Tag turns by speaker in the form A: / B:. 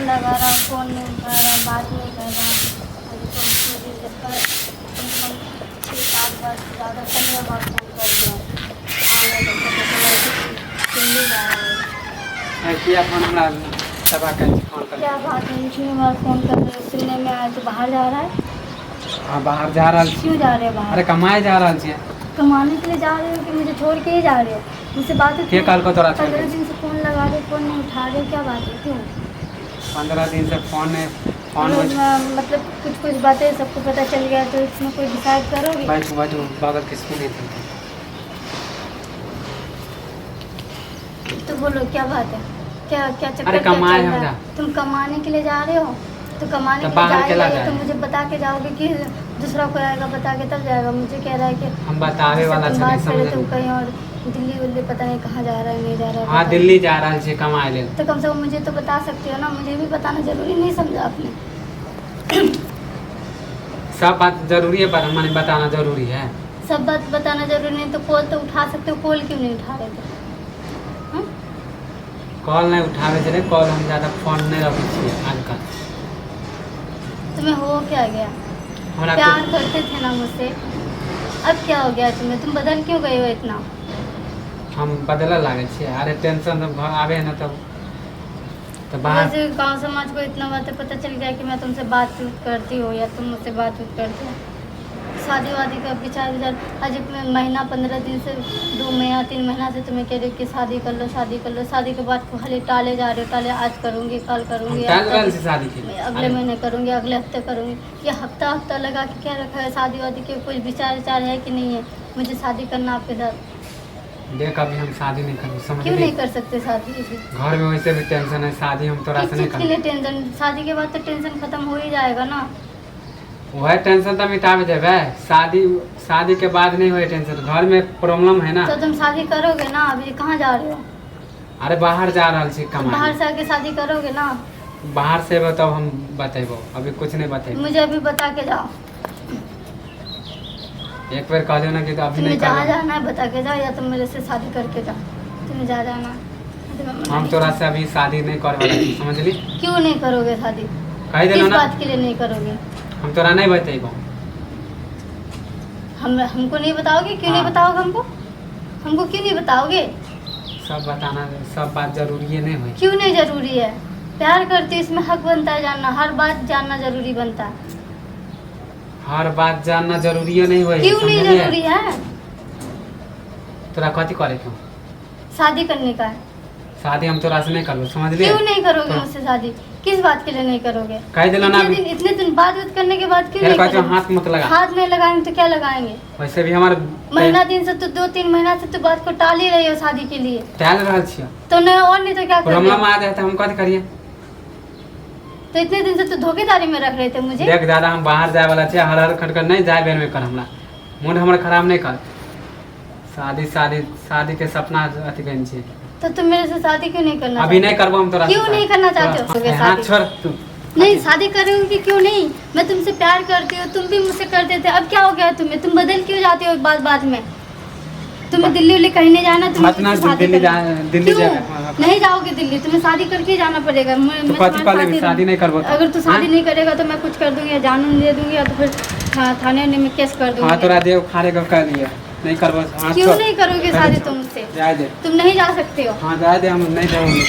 A: लगा रहा हूँ, फोन नहीं उठा रहा, बात नहीं कर रहा। अभी तो मुझे लगता है कम से कम 6-7 बार से ज़्यादा 15 बार फोन कर दिया। आने लगता तो दिल्ली जा रहा है।
B: ए, किया फोन हमरा तबाह करै छी फोन कर।
A: क्या बात है, क्यों बार फोन कर रहे हो? सुनने में आया तो बाहर जा रहा है।
B: हाँ, बाहर जा रहल छी।
A: क्यों जा रहे हो बाहर?
B: अरे कमाए जा रहल छियै।
A: कमाने के लिए जा रहे हो कि मुझे छोड़ के ही जा रहे हो? मुझसे बात
B: के कहलको तोरा छोड़ के?
A: 15 दिन से फोन लगा रहे, फोन नहीं उठा रहे, क्या बात है, क्यों?
B: 15 दिन से फोन नहीं फोन
A: रोज मतलब कुछ कुछ बातें सबको पता चल गया, तो इसमें कोई डिसाइड करोगे?
B: बैठू बैठू, बगल किसको नहीं थे।
A: तो बोलो क्या बात है, क्या क्या चक्कर
B: अरे
A: क्या
B: कमाए
A: चल
B: हम
A: रहा
B: जा।
A: है? तुम कमाने के लिए जा रहे हो तो कमाने
B: तो
A: के लिए
B: बाहर
A: जा
B: केला
A: रहे हो तो
B: जाए?
A: मुझे बता के जाओगे कि दूसरा कोई आएगा बता के तब जाएगा? मुझे कह रहा है कि
B: हम बतावे
A: जिससे
B: वाला
A: तुम
B: छलै
A: बात करे
B: समझ।
A: तुम कहीं और दिल्ली उल्ली पता नहीं कहाँ जा रहा है, नहीं जा रहा है।
B: हाँ,
A: पता
B: दिल्ली जा रहल छियै कमाए लेल।
A: नहीं। तो कम से कम मुझे तो बता सकते हो ना, मुझे भी बताना जरूरी नहीं समझा आपने?
B: सब बात जरूरी है, पर माने बताना जरूरी है।
A: सब बात बताना जरूरी नहीं तो कॉल तो उठा सकते हो, कॉल क्यों नहीं उठा रहे थे? हाँ?
B: कॉल नहीं उठाबै छलै, कॉल हम ज्यादा फोन नहीं रखै छियै आजकल।
A: तुम्हें हो क्या गया?
B: हमरा
A: प्यार करते थे ना मुझसे, अब क्या हो गया तुम्हें? तुम बदल क्यों गए हो इतना?
B: हम बदलऽ लागै छियै? अरे टेंशन सब घर आबै है ने तब तऽ बाहर।
A: वैसे गांव समाज को इतना बातें पता चल गया कि मैं तुमसे बातचीत करती हूँ या तुम मुझसे बातचीत करते हो, शादी वादी का विचार विचार। आज मैं महीना 15 दिन से, 2 महीना 3 महीना से तुम्हें कह रही हूँ कि शादी कर लो, शादी कर लो। शादी के बाद खाली टाले जा रहे हो, टाले, आज करूँगी कल
B: हम
A: करूँगी,
B: टालि रहल छी शादी के।
A: अगले
B: अरे
A: महीने करूँगी, अगले हफ्ते करूँगी। ये हफ्ता हफ्ता लगा के क्या रखा है? शादी वादी के कुछ विचार विचार है कि नहीं है? मुझे शादी करना आपके साथ।
B: देख, अभी हम शादी नहीं करबो,
A: क्यों
B: समझली?
A: नहीं कर सकते शादी?
B: घर में वैसे भी टेंशन है, शादी हम तोरा
A: किस
B: से नहीं
A: चीज़ के लिए
B: करबो।
A: टेंशन? शादी के बाद तो टेंशन खत्म हो ही जाएगा ना।
B: वह टेंशन तऽ मिटाबे देबै। शादी शादी के बाद नहीं होए टेंशन, घर में प्रॉब्लम है ना।
A: तो तुम शादी करोगे ना? अभी कहाँ जा रहे हो?
B: अरे बाहर जा रहल छी
A: तो
B: कमाए।
A: बाहर से आके शादी करोगे ना?
B: बाहर से एबो तब हम बतेबो, अभी कुछ नहीं बतेबो।
A: मुझे अभी बता के जाओ।
B: एक बेर कहलियो ना कि तो अभी
A: तुम्हें
B: नहीं
A: जहाँ
B: करबो।
A: जाना है बता के जाओ, या तुम मेरे से शादी करके जाओ। तुम्हें जहाँ जाना है, तुम्हें मना
B: हम
A: नहीं।
B: तोरा से अभी शादी नहीं करे वाला छी, समझली?
A: क्यों नहीं करोगे शादी?
B: कहि देलहुँ
A: किस
B: ना।
A: बात के लिए नहीं करोगे?
B: हम तोरा नहीं बतेबो।
A: हम हमको नहीं बताओगे? क्यों नहीं
B: हाँ।
A: बताओगे हमको? हमको क्यों नहीं बताओगे?
B: सब बताना सब बात जरूरी नहीं होई।
A: क्यों नहीं जरूरी है? प्यार करती हूँ, इसमें हक बनता है जानना, हर बात जानना जरूरी बनता है।
B: हर बात जानना जरूरी नहीं होई।
A: क्यों नहीं
B: समझलियै?
A: जरूरी है?
B: तोरा कथी करे के हौ?
A: शादी करने का है।
B: शादी हम तोरा से नहीं करबो, समझलियै?
A: क्यों नहीं करोगे
B: तो-
A: मुझसे शादी? किस बात के लिए नहीं करोगे?
B: कहि देलहुँ ना
A: इतने
B: अभी।
A: दिन, इतने दिन बात उत करने के बाद क्यों
B: फेर
A: नहीं
B: कहै छौ
A: करोगे?
B: हाथ मत लगा।
A: हाथ नहीं लगाएंगे तो क्या लगाएंगे?
B: वैसे भी हमार
A: महीना दिन से तो, 2-3 महीना से तो बात को टाल ही रही हो शादी के लिए।
B: टालि रहल छियै।
A: तो नहीं और नहीं तो क्या कर
B: प्रॉब्लम आ जाए तऽ हम कथी करियै?
A: तो इतने दिन से तो धोखेदारी में रख रहे थे मुझे।
B: देख दादा, हम बाहर जाए वाला छियै, हर हर खटखट नहीं जाए बेर में कर, हमरा मूड हमर खराब नहीं कर। शादी शादी शादी के सपना अथी केने छियै।
A: तो तुम मेरे से शादी क्यों नहीं करना
B: अभी
A: चाहते?
B: नहीं करबो हम तोरा से
A: क्यों
B: शादी।
A: नहीं करना चाहते हो?
B: तोरा- हाथ
A: शादी?
B: छोड़ तू।
A: नहीं शादी करोगे क्यों नहीं? मैं तुमसे प्यार करती हूँ, तुम भी मुझसे करते थे, अब क्या हो गया तुम्हें? तुम बदल क्यों जाते हो बात बात में? तुम्हें दिल्ली उल्ली कहीं नहीं जाना, तुम्हें
B: मत ना
A: मुझसे शादी
B: दिल्ली
A: करना।
B: जा, दिल्ली
A: क्यों
B: जाएगा।
A: नहीं जाओगे दिल्ली? तुम्हें शादी करके ही जाना पड़ेगा।
B: तो
A: मैं
B: कथी
A: तुम्हारे
B: कहले
A: साथ ही
B: शादी नहीं करबो तो?
A: अगर तू शादी
B: हाँ?
A: नहीं करेगा तो मैं कुछ कर दूंगी, या जानून दे दूंगी या तो फिर थाने वाने में केस कर
B: हाँ
A: दूंगी।
B: तोरा देव खारे के कह दिया नहीं करबो, हाथ
A: क्यों
B: छोड़।
A: नहीं करोगे
B: पहले
A: शादी
B: छोड़।
A: तुम मुझसे?
B: जाए दे।
A: तुम नहीं जा सकते हो।
B: हाँ जाए दे, हम नहीं जाऊंगे।